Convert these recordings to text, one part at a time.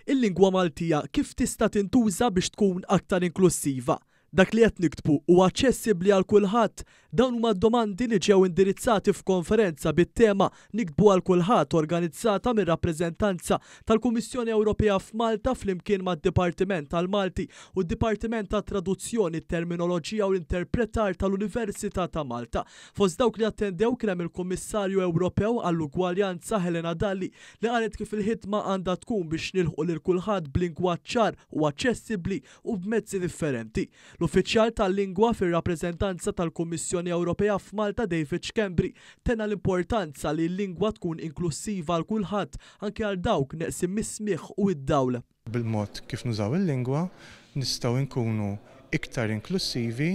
Il-lingwa Maltija kif tista' tintuża biex tkun aktar inklussiva? Dak li qed niktbu huwa aċċessibbli għal kulħadd? Dawn huma d-domandi li ġew indirizzati f'konferenza bit-tema 'Niktbu għal Kulħadd' organizzata mir-rappreżentanza tal-Kummissjoni Ewropea f'Malta flimkien mad-Dipartiment tal-Malti u d-Dipartiment tat-Traduzzjoni, it-Terminoloġija u l-Interpretar tal-Università ta' Malta. Fost dawk li attendew kien hemm il-Kummissarju Ewropew għall-Ugwaljanza Helena Dalli li qalet kif il-ħidma għandha tkun biex nilħqu lil kulħadd b'lingwaġġ ċar u aċċessibbli u b'mezzi differenti. L-Uffiċjal tal-Lingwa fir-Rappreżentanza tal-Kummissjoni Ewropea f'Malta David Schembri tenna l-importanza li l-lingwa tkun inklussiva għal kulħadd anke għal dawk neqsin mis-smigħ u d-dawl. Bil-mod kif nużaw il-lingwa nistgħu nkunu iktar inklussivi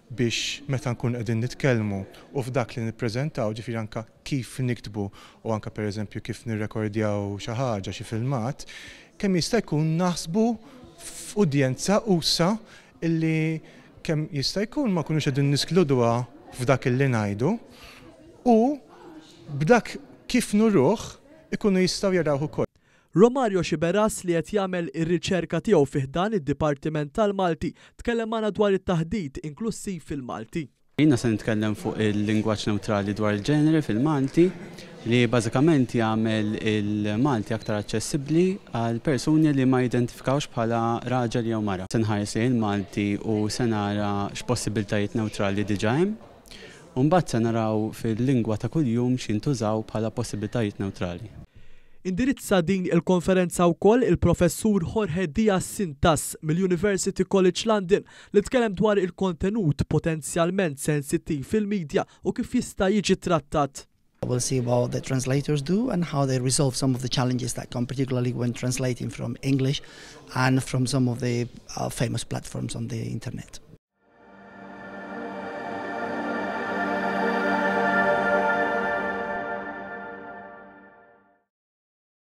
biex meta nkunu qegħdin nitkellmu u f'dak li nippreżentaw, ġifieri anke kif niktbu u anke pereżempju kif nirrekordjaw xi ħaġa, xi filmat, kemm jista' jkun naħsbu f'udjenza usa' illi kemm jista' jkun ma nkunux qegħdin niskluduha f'dak illi ngħidu u b'dak kif nuruh ikunu jistgħu jarawh ukoll. Romario Sciberras li qed jagħmel ir-riċerka tiegħu fi ħdan id-Dipartiment tal-Malti tkellem magħna dwar it-taħdit inklussiv fil-Malti. Jiena se nitkellem fuq il-lingwaġġ newtrali dwar il-ġeneri fil-Malti li bażikament jagħmel il-Malti aktar aċċessibbli għal persuni li ma jidentifikawx bħala raġel jew mara. Se nħares lejn il-Malti u se nara x'possibbiltajiet newtrali diġà hemm u mbagħad se naraw fil-lingwa ta' kuljum x'jintużaw bħala possibbiltajiet newtrali. Indirizza din il-konferenza wkoll il-Professur Jorge Diaz Cintas mill-University College London li tkellem dwar il-kontenut potenzjalment sensittiv fil-midja u kif jista' jiġi trattat. We'll see what the translators do and how they resolve some of the challenges that come, particularly when translating from English and from some of the famous platforms on the internet.